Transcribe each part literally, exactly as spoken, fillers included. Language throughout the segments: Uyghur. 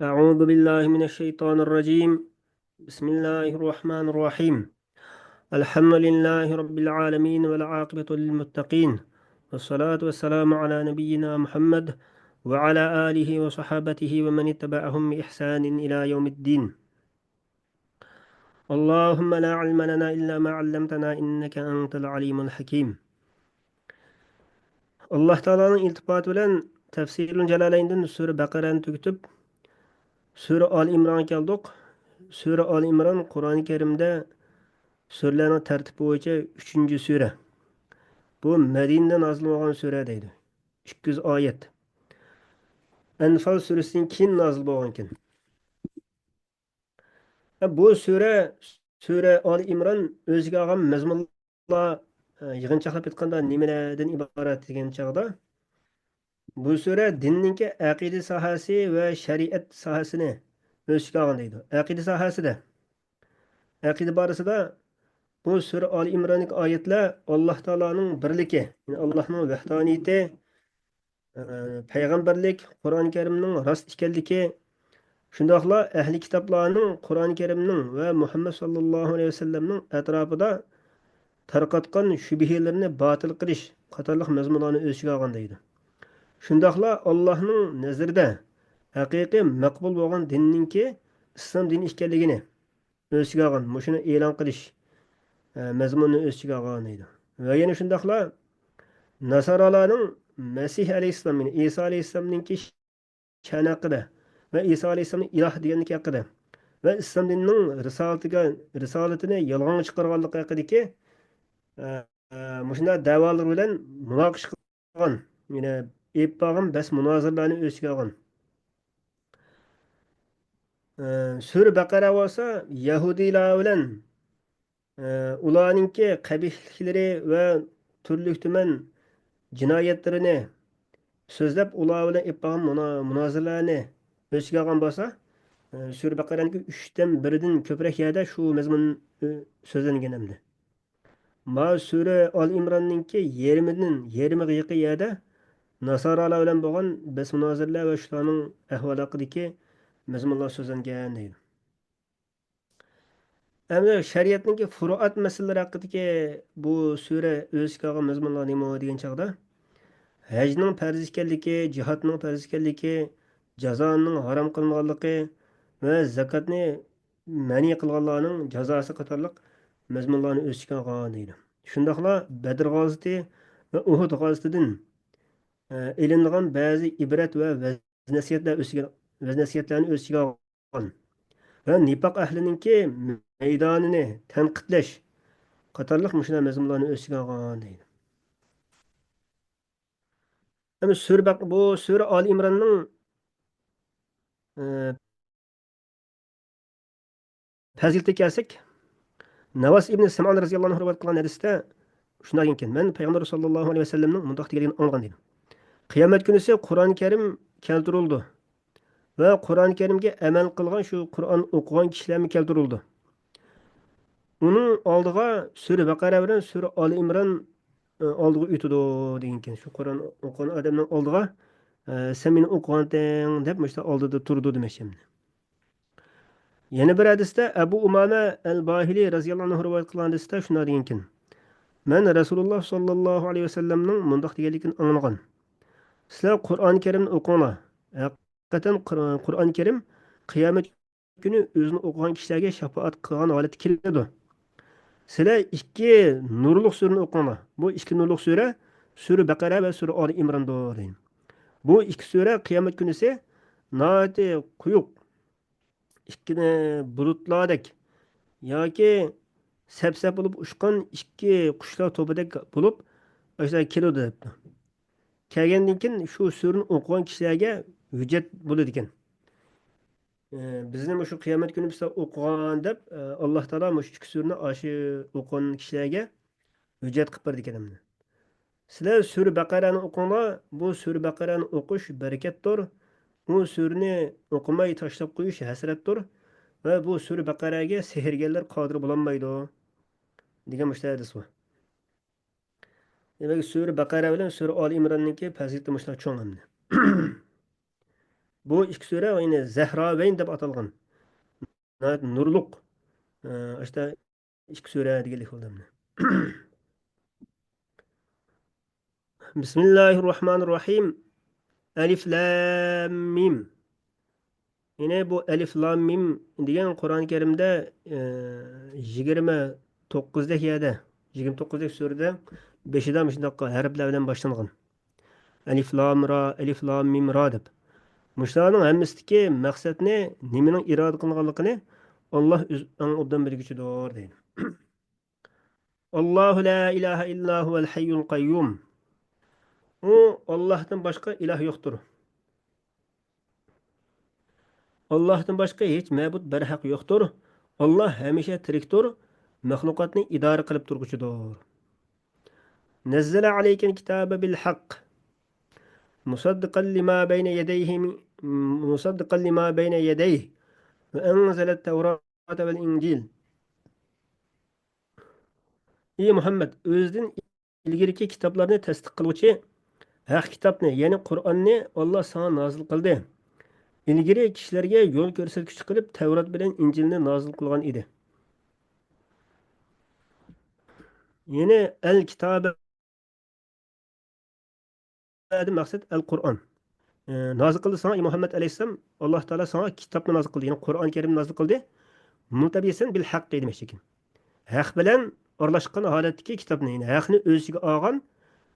أعوذ بالله من الشيطان الرجيم. بسم الله الرحمن الرحيم. الحمد لله رب العالمين والعاقبة للمتقين. والصلاة والسلام على نبينا محمد وعلى آله وصحابته ومن اتبعهم بإحسان إلى يوم الدين. اللهم لا علم لنا إلا ما علمتنا إنك أنت العليم الحكيم. ئاللاھ تائالانىڭ ئىلتىپاتى بىلەن تەفسىرۇل جالالەيندىن سۈرە بەقەرەنى تۈگىتىپ، سۈرە ئالى ئىمرانغا كەلدۇق. سۈرە ئالى ئىمران قۇرئانى كەرىمدە سۈرىلەرنىڭ تەرتىپى بويىچە ئۈچىنچى سۈرە. بۇ مەدىنىدە نازىل بولغان سۈرە دەيدۇ. ئىككى يۈز ئايەت. ئەنفال سۈرىسىدىن كېيىن نازىل بولغانكەن. بۇ سۈرە، سۈرە ئالى ئىمران ئۆزىگە ئالغان مەزمۇنلار، ئە، يىغىنچاقلاپ ئېيتقاندا نېمىلەردىن ئىبارەت دېگەن چاغدا، بۇ سۈرە دىننىڭكى ئەقىدە ساھەسى ۋە شەرىئەت ساھەسىنى ئۆز ئىچىگە ئالغان دەيدۇ. ئەقىدە ساھەسىدە، ئەقىدە بارىسىدا بۇ سۈرە ئالى ئىمراندىكى ئايەتلەر ئاللاھ تائالانىڭ بىرلىكى، يەنى ئاللاھنىڭ ۋەھدانىيىتى، ئە، پەيغەمبەرلىك، قۇرئان كەرىمنىڭ راست ئىكەنلىكى، شۇنداقلا ئەھلى كىتابلارنىڭ قۇرئان كەرىمنىڭ ۋە مۇھەممەد ساللاللاھۇ ئەلەيھى ۋەسەللەمنىڭ ئەتراپىدا تارقاتقان شۈبھىلىرىنى باتىل قىلىش قاتارلىق مەزمۇنلارنى ئۆز ئىچىگە ئالغان دەيدۇ. شۇنداقلا ئاللاھنىڭ نەزىرىدە ھەقىقىي مەقبۇل بولغان دىننىڭكى ئىسلام دىنى ئىكەنلىكىنى ئۆز ئىچىگە ئالغان، مۇشۇنى ئېلان قىلىش، ئە، مەزمۇنىنى ئۆز ئىچىگە ئالغان دەيدۇ. ۋە يەنە شۇنداقلا ناسارالارنىڭ مەسىھ ئەلەيھىسسالام، يەنى ئىسا ئەلەيھىسسالامنىڭكى شەنى ھەققىدە ۋە ئىسا ئەلەيھىسسالامنى ئىلاھ دېگەنلىكى ھەققىدە ۋە ئىسلام دىنىنىڭ رىسالىتىگە، رىسالىتىنى يالغانغا چىقارغانلىقى ھەققىدىكى، ئە، ئە، مۇشۇنداق دەۋالىرى بىلەن مۇناقىشە قىلغان، يەنى ئېلىپ بارغان بەس مۇنازىرىلەرنى ئۆز ئىچىگە ئالغان. ئە، سۈرە بەقەرە بولسا يەھۇدىيلار بىلەن، ئە، ئۇلارنىڭكى قەبىھلىكلىرى ۋە تۈرلۈك تۈمەن جىنايەتلىرىنى سۆزلەپ، ئۇلار بىلەن ئېلىپ بارغان مۇنا-، مۇنازىرىلەرنى ئۆز ئىچىگە ئالغان بولسا، ئە، سۈرە بەقەرەنىڭكى ئۈچتىن بىرىدىن كۆپرەك يەردە شۇ مەزمۇن، ئە، سۆزلەنگەن ئەمدى. ما سۈرە ئال ئىمراننىڭكى يېرىمىدىن، يېرىمىغا يېقىن يەردە ناسارالار بىلەن بولغان بەس مۇنازىرىلەر ۋە شۇلارنىڭ ئەھۋالى ھەققىدىكى مەزمۇنلار سۆزلەنگەن دەيدۇ. ئەمدى شەرىئەتنىڭكى فۇرۇئات مەسىلىلىرى ھەققىدىكى بۇ سۈرە ئۆز ئىچىگە ئالغان مەزمۇنلار نېمە دېگەن چاغدا، ھەجنىڭ پەرز ئىكەنلىكى، جىھادنىڭ پەرز ئىكەنلىكى، جازانىڭ ھارام قىلىنغانلىقى ۋە زاكاتنى مەنئى قىلغانلارنىڭ جازاسى قاتارلىق مەزمۇنلارنى ئۆز ئىچىگە ئالغان دەيدۇ. شۇنداقلا بەدر غازىتى ۋە ئۇھۇد غازىتىدىن، ئە، ئېلىنغان بەزى ئىبرەت ۋە ۋەز-نەسىھەتلەر ئۆز ئىچىگە، ۋەز-نەسىھەتلەرنى ئۆز ئىچىگە ئالغان ۋە نىپاق ئەھلىنىڭكى مەيدانىنى تەنقىدلەش قاتارلىق مۇشۇنداق مەزمۇنلارنى ئۆز ئىچىگە ئالغان دەيدۇ. ئەمدى سۈرە بەق-، بۇ سۈرە ئالى ئىمراننىڭ، ئە، پەزىلىتىگە كەلسەك، نەۋاس ئىبنى سەمئان رەزىياللاھۇ ئەنھۇ رىۋايەت قىلغان ھەدىستە شۇنداق دېگەنكەن، مەن پەيغەمبەر ساللاللاھۇ ئەلەيھى ۋەسەللەمنىڭ مۇنداق دېگەنلىكىنى ئاڭلىغان دېدى. قىيامەت كۈنىسى قۇرئان كەرىم كەلتۈرۈلىدۇ ۋە قۇرئان كەرىمگە ئەمەل قىلغان، شۇ قۇرئان ئوقۇغان كىشىلەرمۇ كەلتۈرۈلىدۇ. ئۇنىڭ ئالدىغا سۈرە بەقەرە بىلەن سۈرە ئالى ئىمران، ئە، ئالدىغا ئۆتىدۇ دېگەنكەن. شۇ قۇرئان ئوقۇغان ئادەمنىڭ ئالدىغا، ئە، سەن مېنى ئوقۇغانتىڭ دەپ مۇشۇنداق ئالدىدا تۇرىدۇ دېمەكچى ئەمدى. يەنە بىر ھەدىستە ئەبۇ ئۇمامە ئەل باھىلى رەزىياللاھۇ ئەنھۇ رىۋايەت قىلغان ھەدىستە شۇنداق دېگەنكەن، مەن رەسۇلۇللا ساللاللاھۇ ئەلەيھى ۋەسەللەمنىڭ مۇنداق دېگەنلىكىنى ئاڭلىغان، سىلەر قۇرئان كەرىمنى ئوقۇڭلار. ھەقىقەتەن قۇر-، قۇرئان كەرىم قىيامەت كۈنى ئۆزىنى ئوقۇغان كىشىلەرگە شاپائەت قىلغان ھالەتتە كېلىدۇ. سىلەر ئىككى نۇرلۇق سۈرىنى ئوقۇڭلار. بۇ ئىككى نۇرلۇق سۈرە، سۈرە بەقەرە ۋە سۈرە ئالى ئىمراندۇر، دەيدۇ. بۇ ئىككى سۈرە قىيامەت كۈنىسى ناھايىتى قويۇق، ئىككى بۇلۇتلاردەك ياكى سەپسەپ بولۇپ ئۇچقان ئىككى قۇشلار توپىدەك بولۇپ، ئاشۇنداق كېلىدۇ دەپتۇ. كەلگەندىن كېيىن شۇ سۈرىنى ئوقۇغان كىشىلەرگە ھۆججەت بولىدىكەن. ئە، بىزنى مۇشۇ قىيامەت كۈنى بىزلەر ئوقۇغان دەپ، ئە، ئاللا تائالا مۇشۇ ئىككى سۈرىنى ئاشۇ ئوقۇغان كىشىلەرگە ھۆججەت قىلىپ بېرىدىكەن ئەمدى. سىلەر سۈرە بەقەرەنى ئوقۇڭلار، بۇ سۈرە بەقەرەنى ئوقۇش بەرىكەتتۇر، ئۇ سۈرىنى ئوقۇماي تاشلاپ قويۇش ھەسرەتتۇر ۋە بۇ سۈرە بەقەرەگە سېھىرگەرلەر قادىر بولالمايدۇ، دېگەن مۇشۇنداق ھەدىس بار. دېمەك، سۈرە بەقەرە بىلەن سۈرە ئالى ئىمراننىڭكى پەزىلىتى مۇشۇنداق چوڭ ئەمدى. بۇ ئىككى سۈرە يەنى زەھراۋەين دەپ ئاتالغان. ناھايىتى نۇرلۇق، ئە، ئىشتا ئىككى سۈرە دېگەنلىك بولدى ئەمدى. بىسمىللاھىررەھمانىررەھىم. ئەلىف لام مىم. يەنى بۇ ئەلىف لام مىم دېگەن قۇرئان كەرىمدە، ئە، يىگىرمە توققۇزدەك يەردە، يىگىرمە توققۇزدەك سۈرىدە بېشىدا مۇشۇنداق ھەرپلەر بىلەن باشلانغان. ئەلىف لام را، ئەلىف لام مىم را دەپ. مۇشۇلارنىڭ ھەممىسىدىكى مەقسەتنى، نېمىنىڭ ئىرادە قىلغانلىقىنى ئاللا ئۆزى ئەڭ ئوبدان بىلگۈچىدۇر دەيدۇ. ئاللاھۇ لا ئىلاھە ئىللا ھۇۋەل ھەييۇل قەييۇم. ئۇ ئاللاھتىن باشقا ئىلاھ يوقتۇر. ئاللاھتىن باشقا ھېچ مەبۇد بەرھەق يوقتۇر. ئاللا ھەمىشە تىرىكتۇر، مەخلۇقاتنى ئىدارە قىلىپ تۇرغۇچىدۇر. نەززەلە ئەلەيكەل كىتابە بىل ھەق. مۇسەددىقەن لىما بەينە يەدەيھى، مۇسەددىقەن لىما بەينە يەدەيھى. ۋە ئەنزەلەت تەۋراتە ۋەل ئىنجىل. ئى مۇھەممەد، ئۆزىدىن ئىلگىرىكى كىتابلارنى تەستىق قىلغۇچى ھەق كىتابنى، يەنى قۇرئاننى ئاللا ساڭا نازىل قىلدى. ئىلگىرى كىشىلەرگە يول كۆرسەتكۈچى قىلىپ تەۋرات بىلەن ئىنجىلنى نازىل قىلغان ئىدى. يەنى ئەل كىتابە دىن مەقسەت ئەل قۇرئان. ئى، نازىل قىلدى ساڭا، ئى مۇھەممەد ئەلەيھىسسالام، ئاللا تائالا ساڭا كىتابنى نازىل قىلدى، يەنى قۇرئان كەرىمنى نازىل قىلدى. مۇلتەبىسەن بىل ھەق دېمەكچىكەن. ھەق بىلەن ئارىلاشقان ھالەتتىكى كىتابنى، يەنى ھەقنى ئۆز ئىچىگە ئالغان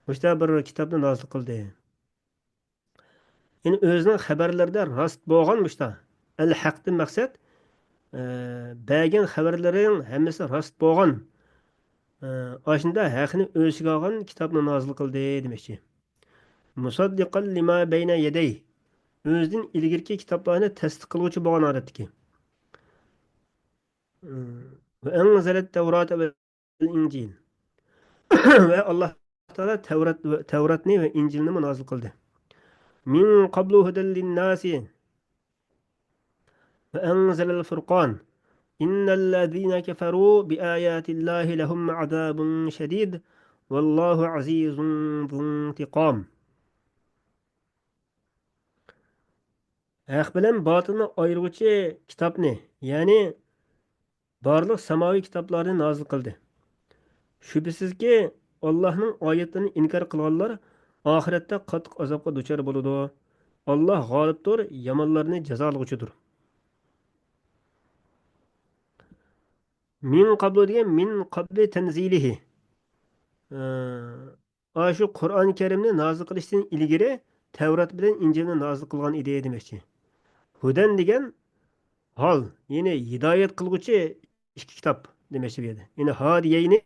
مۇشتا بىر كىتابنى نازىل قىلدى. يەنى ئۆزىنىڭ خەۋەرلىرىدە راست بولغان مۇشتا. ئەل ھەقتىن مەقسەت، ئە، بەرگەن خەۋەرلىرىنىڭ ھەممىسى راست بولغان، ئە، ئاشۇنداق ھەقنى ئۆز ئىچىگە ئالغان كىتابنى نازىل قىلدى دېمەكچى. مۇسەددىقەن لىما بەينە يەدەيھ. ئۆزىدىن ئىلگىرىكى كىتابلارنى تەستىق قىلغۇچى بولغان ھالەتتىكى. ۋە ئەنزەلەت تەۋراتە ۋەل ئىنجىل. ۋە ئاللا تائالا تەۋرات، تەۋراتنى ۋە ئىنجىلنىمۇ نازىل قىلدى. مىن قابلۇ ھۇدەل لىنناسى. ۋە ئەنزەلەل فۇرقان. ئىننەللەزىنە كەفەرۇ بىئاياتىللاھى لەھۇم ئازابۇن شەدىد. ۋەللاھۇ ئەزىزۇن زۇنتىقام. ھەق بىلەن باتىلنى ئايرىغۇچى كىتابنى، يەنى بارلىق ساماۋىي كىتابلارنى نازىل قىلدى. شۈبھىسىزكى، ئاللاھنىڭ ئايەتلىرىنى ئىنكار قىلغانلار ئاخىرەتتە قاتتىق ئازابقا دۇچار بولىدۇ. ئاللاھ غالىبتۇر، يامانلارنى جازالىغۇچىدۇر. مىن قابلۇ دېگەن مىن قابلى تەنزىلىھى. ئە، ئاشۇ قۇرئان كەرىمنى نازىل قىلىشتىن ئىلگىرى تەۋرات بىلەن ئىنجىلنى نازىل قىلغان ئىدى دېمەكچى. ھۇدەن دېگەن ھال، يەنى ھىدايەت قىلغۇچى ئىككى كىتاب دېمەكچى بۇ يەردە. يەنى ھادىيەينى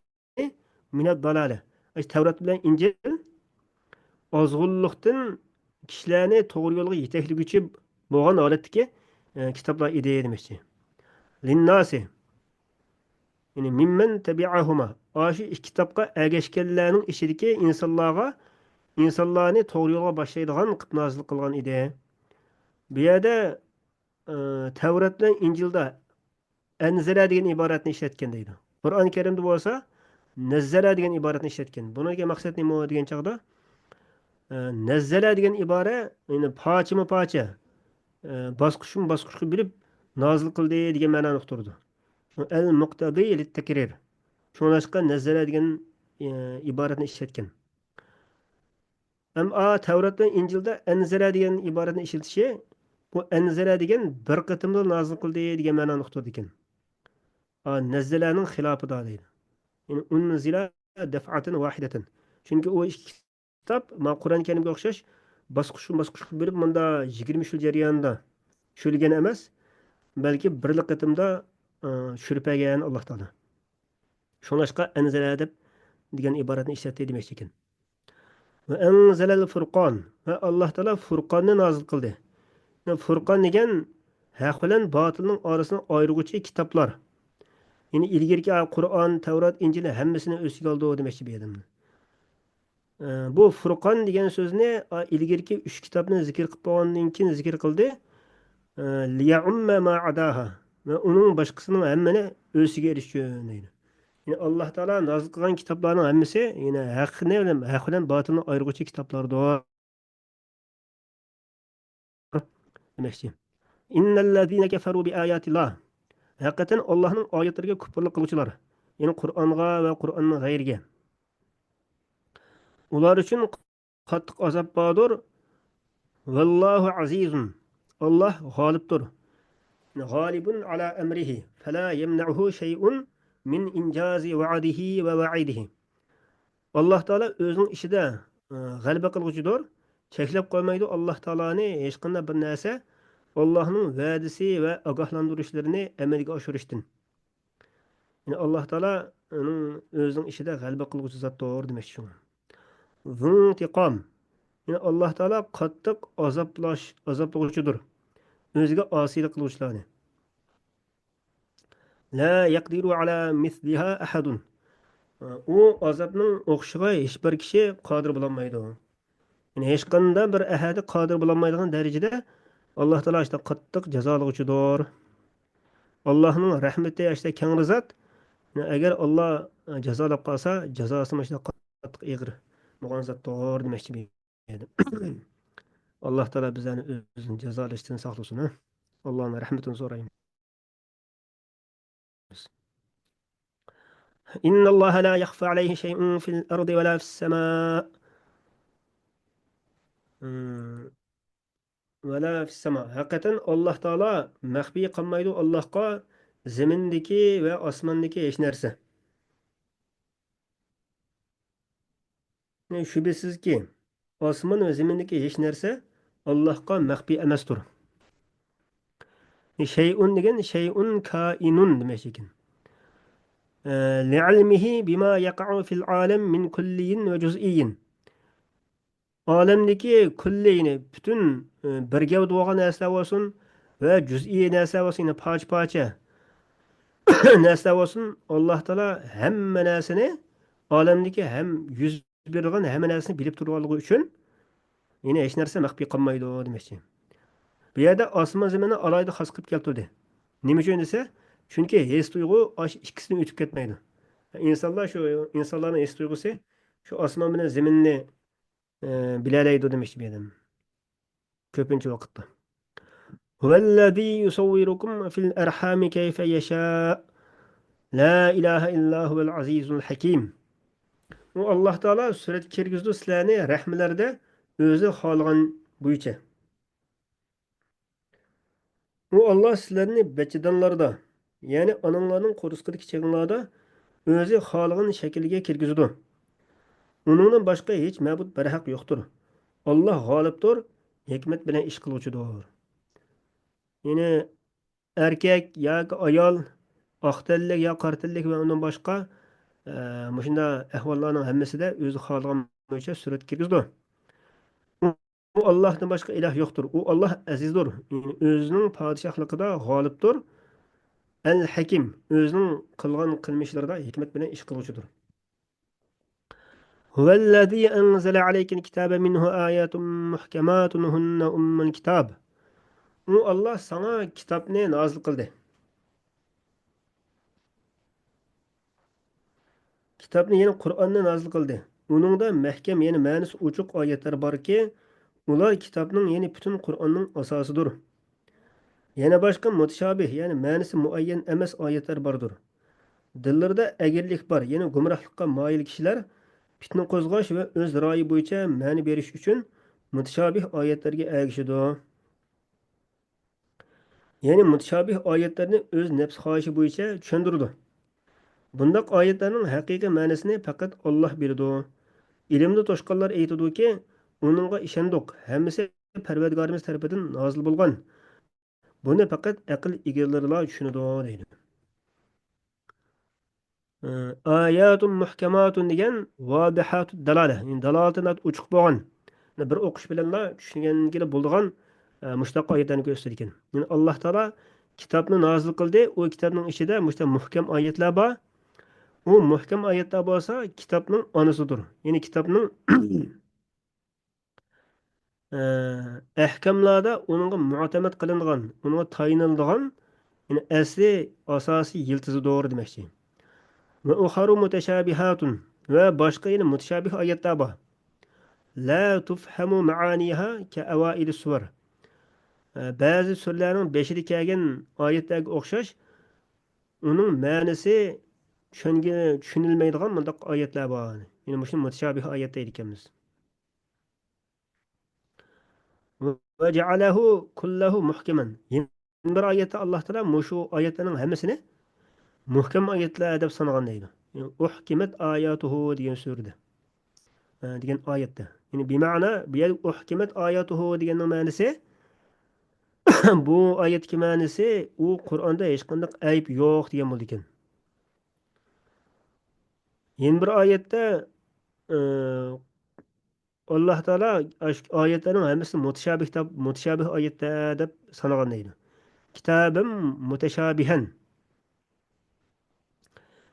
مىنەد دالالە. ئاشۇ تەۋرات بىلەن ئىنجىل ئازغۇنلۇقتىن كىشىلەرنى توغرا يولغا يېتەكلىگۈچى بولغان ھالەتتىكى، ئە، كىتابلار ئىدى دېمەكچى. لىنناسى. يەنى مىممەن تەبىئەھۇما. ئاشۇ ئىككى كىتابقا ئەگەشكەنلەرنىڭ ئىچىدىكى ئىنسانلارغا، ئىنسانلارنى توغرا يولغا باشلايدىغان قىلىپ نازىل قىلغان ئىدى. بۇ يەردە، ئى، تەۋرات بىلەن ئىنجىلدا ئەنزەلە دېگەن ئىبارەتنى ئىشلەتكەن دەيدۇ. قۇرئان كەرىمدە بولسا نەززەلە دېگەن ئىبارەتنى ئىشلەتكەن. بۇنىڭدىكى مەقسەت نېمە دېگەن چاغدا، ئى، نەززەلە دېگەن ئىبارە، يەنى پارچىمۇ پارچە، ئى، باسقۇچمۇ باسقۇچقا بۆلۈپ نازىل قىلدى دېگەن مەنانى ئۇقتۇرىدۇ. ئەل مۇقتەزى لىتتەكرىر. شۇڭلاشقا نەززەلە دېگەن، ئى، ئىبارەتنى ئىشلەتكەن. ئەمما تەۋرات بىلەن ئىنجىلدا ئەنزەلە دېگەن ئىبارەتنى ئىشلىتىشى، بۇ ئەنزەلە دېگەن بىر قېتىملا نازىل قىلدى دېگەن مەنانى ئۇقتۇرىدىكەن. ئا، نەززەلەنىڭ خىلاپىدا دەيدۇ. يەنى ئۇنزىلە دەفئەتەن ۋاھىدەتەن. چۈنكى ئۇ ئىككى كىتاب، ما قۇرئان كەرىمگە ئوخشاش باسقۇچ باسقۇچقا بۆلۈپ مۇندا يىگىرمە ئۈچ يىل جەريانىدا چۈشۈرۈلگەن ئەمەس، بەلكى بىرلا قېتىمدا، ئە، چۈشۈرۈپ بەرگەن ئاللا تائالا. شۇڭلاشقا ئەنزەلە دەپ دېگەن ئىبارەتنى ئىشلەتتى دېمەكچى ئىكەن. ۋە ئەنزەلەل فۇرقان، ۋە ئاللا تائالا فۇرقاننى نازىل قىلدى. فۇرقان دېگەن ھەق بىلەن باتىلنىڭ ئارىسىنى ئايرىغۇچى كىتابلار. يەنى ئىلگىرىكى قۇرئان، تەۋرات، ئىنجىل ھەممىسىنى ئۆز ئىچىگە ئالىدۇ دېمەكچى بۇ يەردە. ئە، بۇ فۇرقان دېگەن سۆزنى، ئا، ئىلگىرىكى ئۈچ كىتابنى زىكىر قىلىپ بولغاندىن كېيىن زىكىر قىلدى. ئە، لىيەئۇممە ما ئاداھا. ۋە ئۇنىڭ باشقىسىنىڭ ھەممىنى ئۆز ئىچىگە ئېلىش ئۈچۈن دەيدۇ. يەنى ئاللا تائالا نازىل قىلغان كىتابلارنىڭ ھەممىسى، يەنى ھەقنى، ھەق بىلەن باتىلنى ئايرىغۇچى كىتابلاردۇر. دېمەكچى. إن الذين كفروا بآيات الله. ھەقىقەتەن ئاللاھنىڭ ئايەتلىرىگە كۇپۇرلۇق قىلغۇچىلار، يەنى قۇرئانغا ۋە قۇرئاننىڭ غەيرىگە، ئۇلار ئۈچۈن قاتتىق ئازاب باردۇر. والله عزيز. ئاللاھ غالىبتۇر. غالب على أمره فلا يمنعه شيء من إنجاز وعده ووعيده. ئاللاھ تائالا ئۆزىنىڭ ئىشىدا، ئى، غەلىبە قىلغۇچىدۇر. چەكلەپ قويمايدۇ ئاللاھ تائالانى ھېچقانداق بىر نەرسە ئاللاھنىڭ ۋەدىسى ۋە ئاگاھلاندۇرۇشلىرىنى ئەمەلگە ئاشۇرۇشتىن. يەنى ئاللاھ تائالا ئۇنىڭ ئۆزىنىڭ ئىشىدا غەلىبە قىلغۇچى زاتتۇر دېمەكچى شۇڭا. ذو انتقام. يەنى ئاللاھ تائالا قاتتىق ئازابلاش، ئازابلىغۇچىدۇر ئۆزىگە ئاسىيلىق قىلغۇچىلارنى. لا يقدر على مثلها أحد. ئۇ ئازابنىڭ ئوخشىشىغا ھېچبىر كىشى قادىر بولالمايدۇ. يەنى ھېچقانداق بىر ئەھەدى قادىر بولالمايدىغان دەرىجىدە ئاللاھ تائالا ئاشۇنداق قاتتىق جازالىغۇچىدۇر. ئاللاھنىڭ رەھمىتى ئاشۇنداق كەڭرى زات. يەنى ئەگەر ئاللاھ جازالاپ قالسا، جازاسىمۇ ئاشۇنداق قاتتىق ئېغىر بولغان زاتتۇر دېمەكچى بۇ يەردە. ئاللاھ تائالا بىزلەرنى ئۆزىنىڭ جازالىشىدىن ساقلىسۇن، ھە. ئاللاھنىڭ رەھمىتىنى سورايمىز. إن الله لا يخفى عليه شيء في الأرض ولا في السماء. ولا في السماء. ھەقىقەتەن ئاللاھ تائالا مەخپىي قالمايدۇ ئاللاھقا زېمىندىكى ۋە ئاسماندىكى ھېچ نەرسە. شۈبھىسىزكى، ئاسمان ۋە زېمىندىكى ھېچ نەرسە ئاللاھقا مەخپىي ئەمەستۇر. شيء دېگەن شيء كائن دېمەكچى ئىكەن. لعلمه بما يقع في العالم من كلي وجزئي. ئالەمدىكى كۈللى، يەنى پۈتۈن، ئى، بىر گەۋدە بولغان نەرسىلەر بولسۇن ۋە جۈزئىي نەرسىلەر بولسۇن، يەنى پارچە-پارچە نەرسىلەر بولسۇن، ئاللاھ تائالا ھەممە نەرسىنى، ئالەمدىكى ھەم يۈز بېرىدىغان ھەممە نەرسىنى بىلىپ تۇرغانلىقى ئۈچۈن، يەنى ھېچ نەرسە مەخپىي قالمايدۇ دېمەكچى. بۇ يەردە ئاسمان زېمىننى ئالاھىدە خاس قىلىپ كەلتۈردى. نېمە ئۈچۈن دېسە، چۈنكى ھېس تۇيغۇ ئاشۇ ئىككىسىدىن ئۆتۈپ كەتمەيدۇ. ئىنسانلار شۇ، ئىنسانلارنىڭ ھېس تۇيغۇسى شۇ ئاسمان بىلەن زېمىننى، ئى، بىلەلەيدۇ دېمەكچى بۇ يەردە. كۆپىنچە ۋاقىتتا. هو الذي يصوركم في الأرحام كيف يشاء. لا إله إلا هو العزيز الحكيم. ئۇ ئاللاھ تائالا سۈرەتكە كىرگۈزىدۇ سىلەرنى رەھملەردە ئۆزى خالىغان بويىچە. ئۇ ئاللاھ سىلەرنى بەچچىدانلاردا، يەنى ئاناڭلارنىڭ قورسىقىدىكى چېغىڭلاردا ئۆزى خالىغان شەكىلگە كىرگۈزىدۇ. ئۇنىڭدىن باشقا ھېچ مەبۇد بەرھەق يوقتۇر. ئاللاھ غالىبتۇر، ھېكمەت بىلەن ئىش قىلغۇچىدۇر. يەنى ئەركەك ياكى ئايال، ئاق تەنلىك يا قارا تەنلىك ۋە ئۇندىن باشقا، ئە، مۇشۇنداق ئەھۋاللارنىڭ ھەممىسىدە ئۆزى خالىغان بويىچە سۈرەتكە كىرگۈزىدۇ. ئۇ ئاللاھتىن باشقا ئىلاھ يوقتۇر. ئۇ ئاللاھ ئەزىزدۇر. يەنى ئۆزىنىڭ پادىشاھلىقىدا غالىبتۇر. ئەل ھەكىم، ئۆزىنىڭ قىلغان قىلمىشلىرىدا ھېكمەت بىلەن ئىش قىلغۇچىدۇر. هو الذي أنزل عليك الكتاب منه آيات محكمات هن أم الكتاب. ئۇ ئاللاھ ساڭا كىتابنى نازىل قىلدى. كىتابنى، يەنى قۇرئاننى نازىل قىلدى. ئۇنىڭدا مەھكەم، يەنى مەنىسى ئوچۇق ئايەتلەر باركى، ئۇلار كىتابنىڭ، يەنى پۈتۈن قۇرئاننىڭ ئاساسىدۇر. يەنە باشقا مۇتىشابىھ، يەنى مەنىسى مۇئەييەن ئەمەس ئايەتلەر باردۇر. دىللىرىدا ئەگرىلىك بار، يەنى گۇمراھلىققا مايىل كىشىلەر پىتنە قوزغاش ۋە ئۆز رايى بويىچە مەنە بېرىش ئۈچۈن مۇتىشابىھ ئايەتلەرگە ئەگىشىدۇ. يەنى مۇتىشابىھ ئايەتلەرنى ئۆز نەپس خاھىشى بويىچە چۈشەندۈرىدۇ. بۇنداق ئايەتلەرنىڭ ھەقىقىي مەنىسىنى پەقەت ئاللاھ بىلىدۇ. ئىلىمدا توشقانلار ئېيتىدۇكى، ئۇنىڭغا ئىشەندۇق، ھەممىسى پەرۋەردىگارىمىز تەرىپىدىن نازىل بولغان. بۇنى پەقەت ئەقىل ئىگىلىرىلا چۈشىنىدۇ، دەيدۇ. ئاياتۇن مۇھكەماتۇن دېگەن ۋادىھاتۇد دالالە، يەنى دالالىتى ناھايىتى ئوچۇق بولغان، بىر ئوقۇش بىلەنلا چۈشىنگىلى بولىدىغان، ئە، مۇشۇنداق ئايەتلەرنى كۆرسىتىدىكەن. يەنى ئاللاھ تائالا كىتابنى نازىل قىلدى، ئۇ كىتابنىڭ ئىچىدە مۇشۇنداق مۇھكەم ئايەتلەر بار. ئۇ مۇھكەم ئايەتلەر بولسا كىتابنىڭ ئانىسىدۇر. يەنى كىتابنىڭ ئەھكاملاردا ئۇنىڭغا مۇتەمەد قىلىنىدىغان، ئۇنىڭغا تايىنىلىدىغان، يەنى ئەسلى، ئاساسىي يىلتىزىدۇر دېمەكچى. ۋە ئۇخەرۇ مۇتەشابىھاتۇن، ۋە باشقا يەنە مۇتەشابىھ ئايەتلەر بار. لا تۇفھەمۇ مەئانىھا كەئەۋائىلىس سۇۋەر. ئە، بەزى سۈرىلەرنىڭ بېشىدا كەلگەن ئايەتلەرگە ئوخشاش، ئۇنىڭ مەنىسى چۈشەنگە-، چۈشىنىلمەيدىغان مۇنداق ئايەتلەر بار. يەنى مۇشۇنى مۇتەشابىھ ئايەت دەيدىكەنمىز. وجعله كله محكما. يەنە بىر ئايەتتە ئاللاھ تائالا مۇشۇ ئايەتلەرنىڭ ھەممىسىنى مۇھكەم ئايەتلەر دەپ سانىغان دەيدۇ. يەنى أحكمت آياته دېگەن سۈرىدە. ئە، دېگەن ئايەتتە. يەنى بىمەنا، بۇ يەردە أحكمت آياته دېگەننىڭ مەنىسى، بۇ ئايەتتىكى مەنىسى، ئۇ قۇرئاندا ھېچقانداق ئەيىب يوق دېگەن بولىدىكەن. يەنە بىر ئايەتتە، ئە، ئاللاھ تائالا ئاشۇ ئايەتلەرنىڭ ھەممىسىنى مۇتەشابىھ دەپ، مۇتەشابىھ ئايەتلەر دەپ سانىغان دەيدۇ. كتابا متشابها.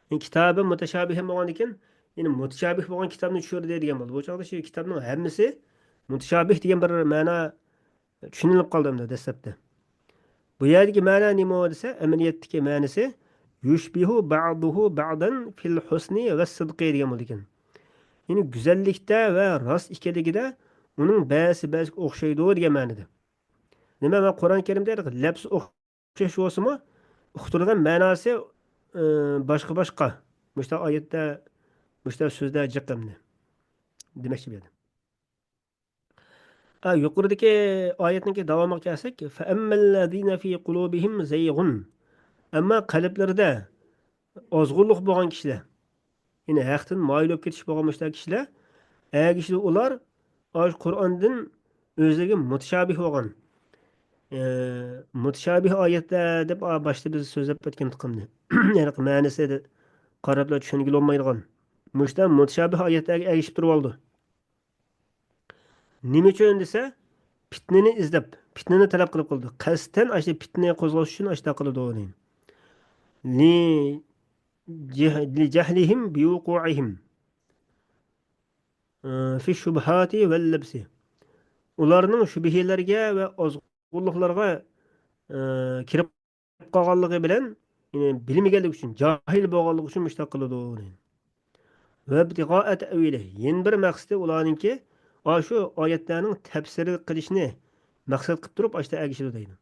يەنى كتابا متشابها بولغاندىكىن، يەنى مۇتەشابىھ بولغان كىتابنى چۈشۈردى دېگەن بولدى. بۇ چاغدا شۇ كىتابنىڭ ھەممىسى مۇتەشابىھ دېگەن بىر مەنا چۈشىنىلىپ قالدى ئەمدى دەسلەپتە. بۇ يەردىكى مەنا نېمە دېسە، ئەمەلىيەتتىكى مەنىسى يشبه بعضه بعضا في الحسن والصدق دېگەن بولىدىكەن. يەنى گۈزەللىكتە ۋە راست ئىكەنلىكىدە ئۇنىڭ بەزىسى بەزىگە ئوخشايدۇ دېگەن مەنىدە. نېمە، مەن قۇرئان كەرىمدە لەپسى ئوخشاش بولسىمۇ، ئۇقتۇرغان مەناسى، ئى، باشقا-باشقا. مۇشۇنداق ئايەتتە، مۇشۇنداق سۆزلەر جىق ئەمدى دېمەكچى بۇ يەردە. ئا، يۇقىرىدىكى ئايەتنىڭكى داۋامىغا كەلسەك، فأما الذين في قلوبهم زيغ. ئەمما قەلبلىرىدە ئازغۇنلۇق بولغان كىشىلەر، يەنى ھەقتىن مايىل بولۇپ كېتىش بولغان مۇشۇنداق كىشىلەر، ئەگىشىدۇ ئۇلار ئاشۇ قۇرئاندىن ئۆزلىرىگە مۇتەشابىھ بولغان، ئە، مۇتەشابىھ ئايەتلەر دەپ، ئا، باشتا بىز سۆزلەپ ئۆتكەن تۇقۇمنى. يەنى مەنىسى قاراپلا چۈشەنگىلى بولمايدىغان مۇشۇنداق مۇتەشابىھ ئايەتلەرگە ئەگىشىپ تۇرۇۋالىدۇ. نېمە ئۈچۈن دېسە، پىتنىنى ئىزدەپ، پىتنىنى تەلەپ قىلىپ قىلىدۇ. قەستەن ئاشۇ پىتنە قوزغاش ئۈچۈن ئاشۇنداق قىلىدۇ دەيدۇ. لجه-، لجهلهم بوقوعهم، ئى، في الشبهات واللبس. ئۇلارنىڭ شۈبھىلەرگە ۋە ئازغۇنلۇقلارغا، ئى، كىرىپ قالغانلىقى بىلەن، يەنى بىلمىگەنلىكى ئۈچۈن، جاھىل بولغانلىقى ئۈچۈن مۇشۇنداق قىلىدۇ. وابتغاء تأويله. يەنە بىر مەقسىتى ئۇلارنىڭكى، ئاشۇ ئايەتلەرنىڭ تەپسىرى قىلىشنى مەقسەت قىلىپ تۇرۇپ، ئاشۇنداق ئەگىشىدۇ دەيدۇ.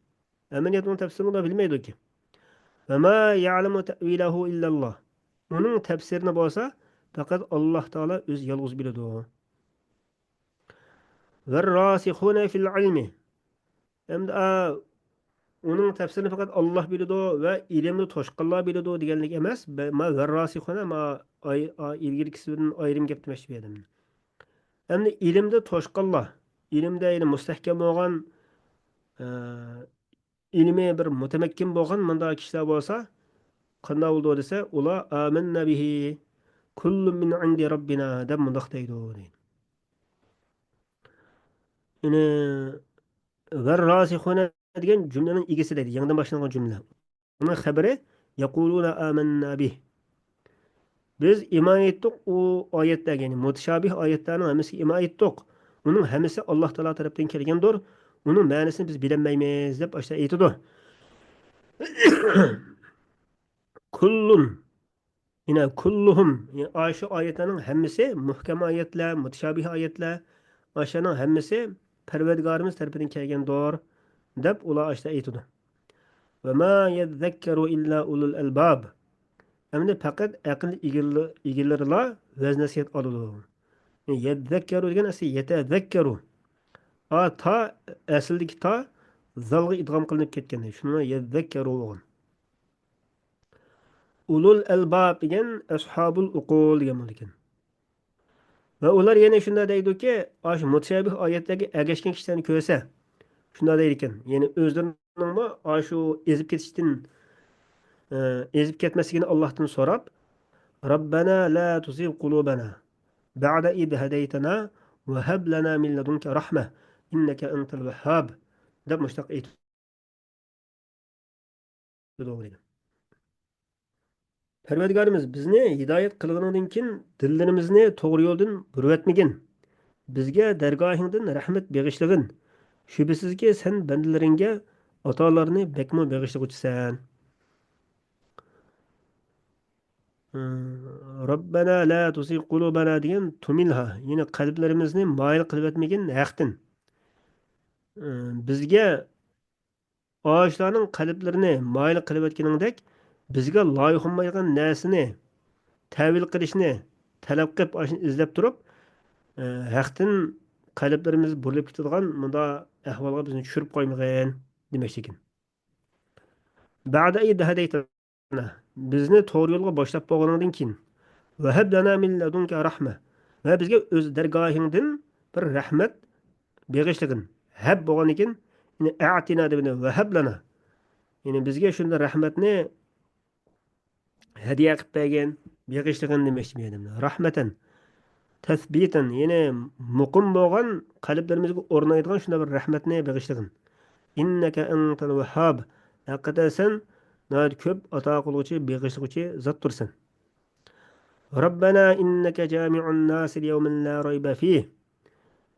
ئەمەلىيەتتە ئۇنىڭ تەپسىرىنى ئۇلار بىلمەيدۇكى. وما يعلم تأويله إلا الله. ئۇنىڭ تەپسىرىنى بولسا پەقەت ئاللاھ تائالا ئۆزى يالغۇز بىلىدۇ. والراسخون في العلم. ئەمدى، ئا، ئۇنىڭ تەپسىرىنى پەقەت ئاللاھ بىلىدۇ ۋە ئىلىمنى توشقانلار بىلىدۇ دېگەنلىك ئەمەس. بە-، ما، والراسخون، ما، ئاي-، ئا، ئىلگىرىكىسىدىن ئايرىم گەپ دېمەكچى بۇ يەردە. ئەمدى ئىلىمدە توشقانلار، ئىلىمدە يەنى مۇستەھكەم بولغان، ئە، ئىلمى بىر مۇتەمەككىن بولغان مۇنداق كىشىلەر بولسا، قانداق بولىدۇ دېسە، ئۇلار آمنا به كل من عند ربنا دەپ مۇنداق دەيدۇ، دەيدۇ. يەنى، والراسخون دېگەن جۈملىنىڭ ئىگىسى دەيدۇ، يېڭىدىن باشلانغان جۈملە. ئۇنىڭ خەبىرى، يقولون آمنا به. بىز ئىمان ئېيتتۇق ئۇ ئايەتلەرگە، يەنى مۇتەشابىھ ئايەتلەرنىڭ ھەممىسىگە ئىمان ئېيتتۇق. ئۇنىڭ ھەممىسى ئاللاھ تائالا تەرەپتىن كەلگەندۇر. ئۇنىڭ مەنىسىنى بىز بىلەلمەيمىز دەپ ئاشۇنداق ئېيتىدۇ. كل. يەنە كلهم، يەنى ئاشۇ ئايەتلەرنىڭ ھەممىسى، مۇھكەم ئايەتلەر، مۇتەشابىھ ئايەتلەر، ئاشۇلارنىڭ ھەممىسى پەرۋەردىگارىمىز تەرىپىدىن كەلگەندۇر، دەپ ئۇلار ئاشۇنداق ئېيتىدۇ. وما يذكر إلا أولو الألباب. ئەمدى پەقەت ئەقىل ئىگىلى-، ئىگىلىرىلا ۋەز نەسىھەت ئالىدۇ. يذكر دېگەن ئەسلى يتذكر. ئا، تا، ئەسلىدىكى تا زالغا ئىدغام قىلىنىپ كەتكەن. شۇنىڭ يذكر بولغان. ئۇلۇل ئەلباب دېگەن ئەسھابۇل ئۇقۇل دېگەن بولىدىكەن. ۋە ئۇلار يەنە شۇنداق دەيدۇكى، ئاشۇ مۇتەشابىھ ئايەتلەرگە ئەگەشكەن كىشىلەرنى كۆرسە، شۇنداق دەيدىكەن. يەنى ئۆزلىرىنىڭمۇ ئاشۇ ئېزىپ كېتىشتىن، ئە، ئېزىپ كەتمەسلىكىنى ئاللاھتىن سوراپ، ربنا لا تزغ قلوبنا بعد إذ هديتنا وهب لنا من لدنك رحمة إنك أنت الوهاب دەپ مۇشۇنداق ئېيتىدۇ. پەرۋەردىگارىمىز، بىزنى ھىدايەت قىلغىنىڭدىن كېيىن دىللىرىمىزنى توغرا يولدىن بۇرۇۋەتمىگىن. بىزگە دەرگاھىڭدىن رەھمەت بېغىشلىغىن. شۈبھىسىزكى، سەن بەندىلىرىڭگە ئاتالارنى بەكمۇ بېغىشلىغۇچىسەن. ربنا لا تزغ قلوبنا دېگەن تملها، يەنى قەلبلىرىمىزنى مايىل قىلىۋەتمىگىن ھەقتىن. بىزگە ئاشۇلارنىڭ قەلبلىرىنى مايىل قىلىۋەتكىنىڭدەك، بىزگە لايىق بولمايدىغان نەرسىنى تەۋىل قىلىشنى تەلەپ قىلىپ، ئاشۇنى ئىزدەپ تۇرۇپ، ئە، ھەقتىن قەلبلىرىمىز بۇرۇلۇپ كېتىدىغان مۇنداق ئەھۋالغا بىزنى چۈشۈرۈپ قويمىغىن دېمەكچىكەن. بەئدە ئىز ھەدەيتەنا، بىزنى توغرا يولغا باشلاپ بولغىنىڭدىن كېيىن، ۋەھەب لەنا مىن لەدۇنكە رەھمە، ۋە بىزگە ئۆز دەرگاھىڭدىن بىر رەھمەت بېغىشلىغىن. ھەب بولغاندىن كېيىن، يەنى ئەتىنا دېمىدى، ۋەھەب لەنا. يەنى بىزگە شۇنداق رەھمەتنى ھەدىيە قىلىپ بەرگىن، بېغىشلىغىن دېمەكچى بۇ يەردە. رەھمەتەن، تەسبىتەن، يەنى مۇقىم بولغان قەلبلىرىمىزگە ئورنايدىغان شۇنداق بىر رەھمەتنى بېغىشلىغىن. ئىننەكە ئەنتەل ۋەھھاب، ھەقىقەتەن سەن ناھايىتى كۆپ ئاتا قىلغۇچى، بېغىشلىغۇچى زاتتۇرسەن. رەببەنا ئىننەكە جامىئۇن ناسى لىيەۋمىن لا رەيبە فىھ.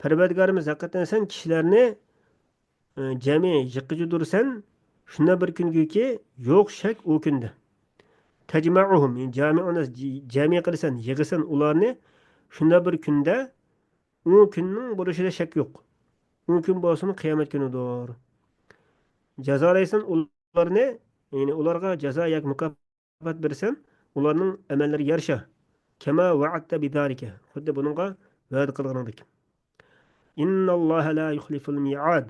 پەرۋەردىگارىمىز، ھەقىقەتەن سەن كىشىلەرنى ئى، جەمئىي يىغقۇچىدۇرسەن، شۇنداق بىر كۈنگىكى يوق شەك ئۇ كۈندە. تەجمەئۇھۇم، يەنى جامىئۇن ناس، ج-، جەمئىي قىلىسەن، يىغىسەن ئۇلارنى، شۇنداق بىر كۈندە، ئۇ كۈننىڭ بولۇشىدا شەك يوق. ئۇ كۈن بولسىمۇ قىيامەت كۈنىدۇر. جازالايسەن ئۇلارنى، يەنى ئۇلارغا جازا ياكى مۇكاپات مۇكاپات بېرىسەن، ئۇلارنىڭ ئەمەللىرىگە يارىشا. كەما ۋەئەدتە بىزالىكە، خۇددى بۇنىڭغا ۋەدە قىلغىنىڭدەك. ئىنناللاھە لا يۇخلىفۇل مىئاد.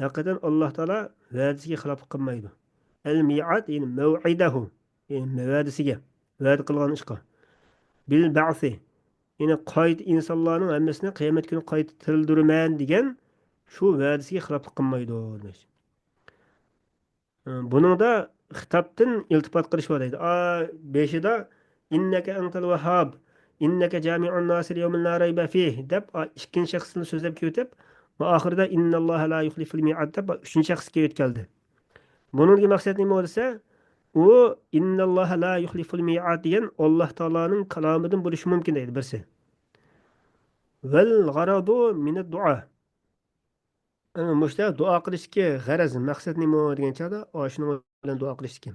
ھەقىقەتەن ئاللاھ تائالا ۋەدىسىگە خىلاپلىق قىلمايدۇ. ئەل مىئاد، يەنى مەۋئىدەھۇ، يەنى ۋەدىسىگە، ۋەدە قىلغان ئىشقا. بىل بەئسى، يەنى قايتا ئىنسانلارنىڭ ھەممىسىنى قىيامەت كۈنى قايتا تىرىلدۈرىمەن دېگەن شۇ ۋەدىسىگە خىلاپلىق قىلمايدۇ، دېمەكچى. بۇنىڭدا خىتابتىن ئىلتىپات قىلىش بار دەيدۇ. ئا، بېشىدا، ئىننەكە ئەنتەل ۋەھھاب، ئىننەكە جامىئۇن ناسى لىيەۋمىن لا رەيبە فىھ دەپ، ئا، ئىككىنچى شەخستىن سۆزلەپ كېلىۋېتىپ، ئاخىرىدا، ئىنناللاھە لا يۇخلىفۇل مىئاد دەپ، ئۈچىنچى شەخسكە يۆتكەلدى. بۇنىڭدىكى مەقسەت نېمە دېسە، ئۇ، ئىنناللاھە لا يۇخلىفۇل مىئاد دېگەن ئاللاھ تائالانىڭ كالامىدىن بولۇشى مۇمكىن دەيدۇ بىرسى. ۋەل غەرەزۇ مىنەد دۇئا. ئەنە مۇشۇ دۇئا قىلىشتىكى غەرەز، مەقسەت نېمە دېگەن چاغدا، ئاشۇنىڭ بىلەن دۇئا قىلىشتىكى.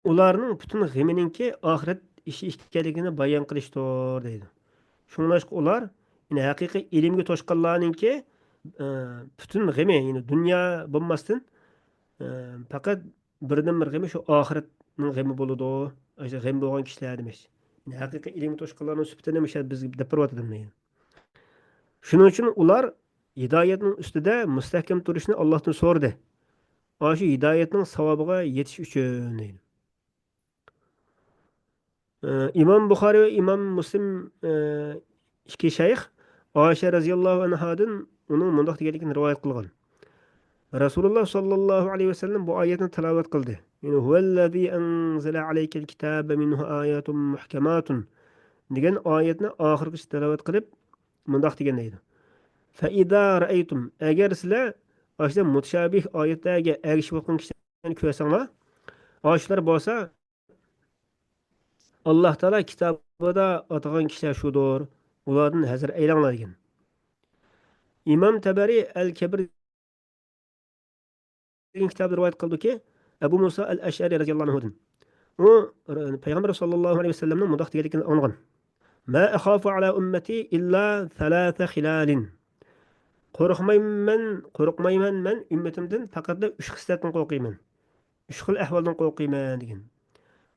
ئۇلارنىڭ پۈتۈن غېمىنىڭكى ئاخىرەت ئىشى ئىكەنلىكىنى بايان قىلىشتۇر، دەيدۇ. شۇڭلاشقا ئۇلار، يەنى ھەقىقىي ئىلىمگە توشقانلارنىڭكى، ئە، پۈتۈن غېمى، يەنى دۇنيا بولماستىن، ئە، پەقەت بىردىنبىر غېمى شۇ ئاخىرەتنىڭ غېمى بولىدۇ. ئاشۇ غېمى بولغان كىشىلەر دېمەكچى. يەنى ھەقىقىي ئىلىمگە توشقانلارنىڭ سۈپىتىنى مۇشۇ بىز دەپ بېرىۋاتىدۇ. شۇنىڭ ئۈچۈن ئۇلار ھىدايەتنىڭ ئۈستىدە مۇستەھكەم تۇرۇشنى ئاللاھتىن سورىدى. ئاشۇ ھىدايەتنىڭ ساۋابىغا يېتىش ئۈچۈن، دەيدۇ. ئى، ئىمام بۇخارىي ۋە ئىمام مۇسلىم، ئى، ئىككى شەيخ ئائىشە رەزىياللاھۇ ئەنھادىن ئۇنىڭ مۇنداق دېگەنلىكىنى رىۋايەت قىلغان. رەسۇلۇللاھ ساللاللاھۇ ئەلەيھى ۋەسەللەم بۇ ئايەتنى تىلاۋەت قىلدى. يەنى، ھۇۋەللەزى ئەنزەلە ئەلەيكەل كىتابە مىنھۇ ئاياتۇن مۇھكەماتۇن دېگەن ئايەتنى ئاخىرغىچە تىلاۋەت قىلىپ، مۇنداق دېگەن دەيدۇ. فەئىزا رەئەيتۇم، ئەگەر سىلەر ئاشۇ مۇتەشابىھ ئايەتلەرگە ئەگىشىۋاتقان كىشىلەرنى كۆرسەڭلار، ئاشۇلار بولسا ئاللاھ تائالا كىتابىدا ئاتىغان كىشىلەر شۇدۇر، ئۇلاردىن ھەزەر ئەيلەڭلار دېگەن. ئىمام تەبەرى ئەل كەبىر دېگەن كىتابىدا رىۋايەت قىلدىكى، ئەبۇ مۇسا ئەل ئەشئەرى رەزىياللاھۇ ئەنھۇدىن. ئۇ پەيغەمبەر ساللاللاھۇ ئەلەيھى ۋەسەللەمنىڭ مۇنداق دېگەنلىكىنى ئاڭلىغان. ما ئەخافۇ ئەلا ئۈممەتى ئىللا سەلاسە خىلالىن. قورقمايمەن، قورقمايمەن مەن ئۈممىتىمدىن پەقەتلا ئۈچ خىسلەتتىن قورقىمەن. ئۈچ خىل ئەھۋالدىن قورقىمەن دېگەن.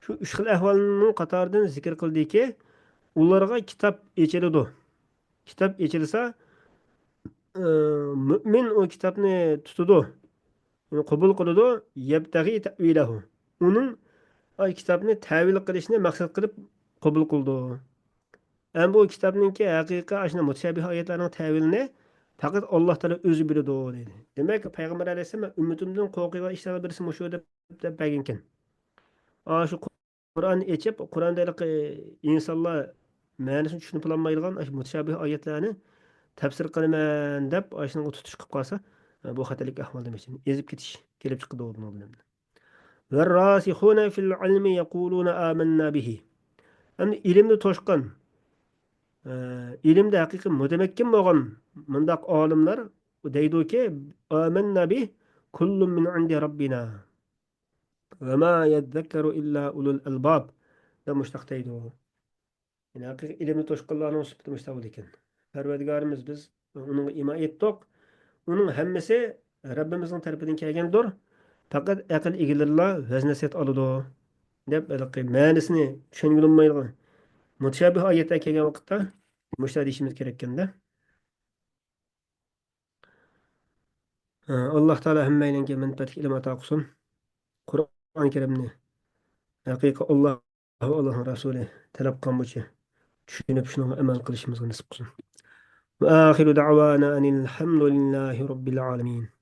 شۇ ئۈچ خىل ئەھۋالنىڭ قاتارىدىن زىكىر قىلدىكى، ئۇلارغا كىتاب ئېچىلىدۇ. كىتاب ئېچىلسا، ئى، مۆمىن ئۇ كىتابنى تۇتىدۇ، يەنى قوبۇل قىلىدۇ. يەبتەغى تەئۋىلەھۇ. ئۇنىڭ، ئاي، كىتابنى تەۋىل قىلىشنى مەقسەت قىلىپ قوبۇل قىلىدۇ. ئەمما بۇ كىتابنىڭكى ھەقىقىي ئاشۇنداق مۇتەشابىھ ئايەتلەرنىڭ تەۋىلىنى پەقەت ئاللاھ تائالا ئۆزى بىلىدۇ، دېدى. دېمەك، پەيغەمبەر ئەلەيھىسسالام، مەن ئۈممىتىمدىن قورقىدىغان ئىشلارنىڭ بىرسى مۇشۇ دەپ، دەپ بەرگەنكەن. ئاشۇ قۇرئاننى ئېچىپ، قۇرئاندا ھېلىقى ئىنسانلار مەنىسىنى چۈشىنىپ بولالمايدىغان ئاشۇ مۇتەشابىھ ئايەتلەرنى تەپسىر قىلىمەن دەپ، ئاشۇنىڭغا تۇتۇش قىلىپ قالسا، بۇ خەتەرلىك ئەھۋال دېمەكچى. ئېزىپ كېتىش كېلىپ چىقىدۇ بۇنىڭ بىلەن. ۋەرراسىخۇنە فىل ئىلمى يەقۇلۇنە ئامەننا بىھى. ئەمدى ئىلىمدە توشقان، ئە، ئىلىمدە ھەقىقىي مۇتەمەككىن بولغان مۇنداق ئالىملار دەيدۇكى، ئامەننا بىھ كۇللۇن مىن ئىندى رەببىنا. ۋەما يەززەككەرۇ ئىللا ئۇلۇل ئەلباب دەپ مۇشۇنداق دەيدۇ. يەنى ھەقىقىي ئىلىمنى توشقانلارنىڭ سۈپىتى مۇشۇنداق بولىدىكەن. پەرۋەردىگارىمىز، بىز ئۇنىڭغا ئىمان ئېيتتۇق. ئۇنىڭ ھەممىسى رەببىمىزنىڭ تەرىپىدىن كەلگەندۇر. پەقەت ئەقىل ئىگىلىرىلا ۋەز-نەسىھەت ئالىدۇ، دەپ ھېلىقى مەنىسىنى چۈشەنگىلى بولمايدىغان مۇتەشابىھ ئايەتلەر كەلگەن ۋاقىتتا مۇشۇنداق دېيىشىمىز كېرەككەندە. ئاللاھ تائالا ھەممەيلەنگە مەنپەئەتلىك ئىلىم ئاتا قىلسۇن. قۇرئان كەرىمنى ھەقىقىي ئاللاھ ۋە ئاللاھنىڭ رەسۇلى تەلەپ قىلغان بويىچە چۈشىنىپ، شۇنىڭغا ئەمەل قىلىشىمىزغا نېسىپ قىلسۇن. وآخر دعوانا أن الحمد لله رب العالمين.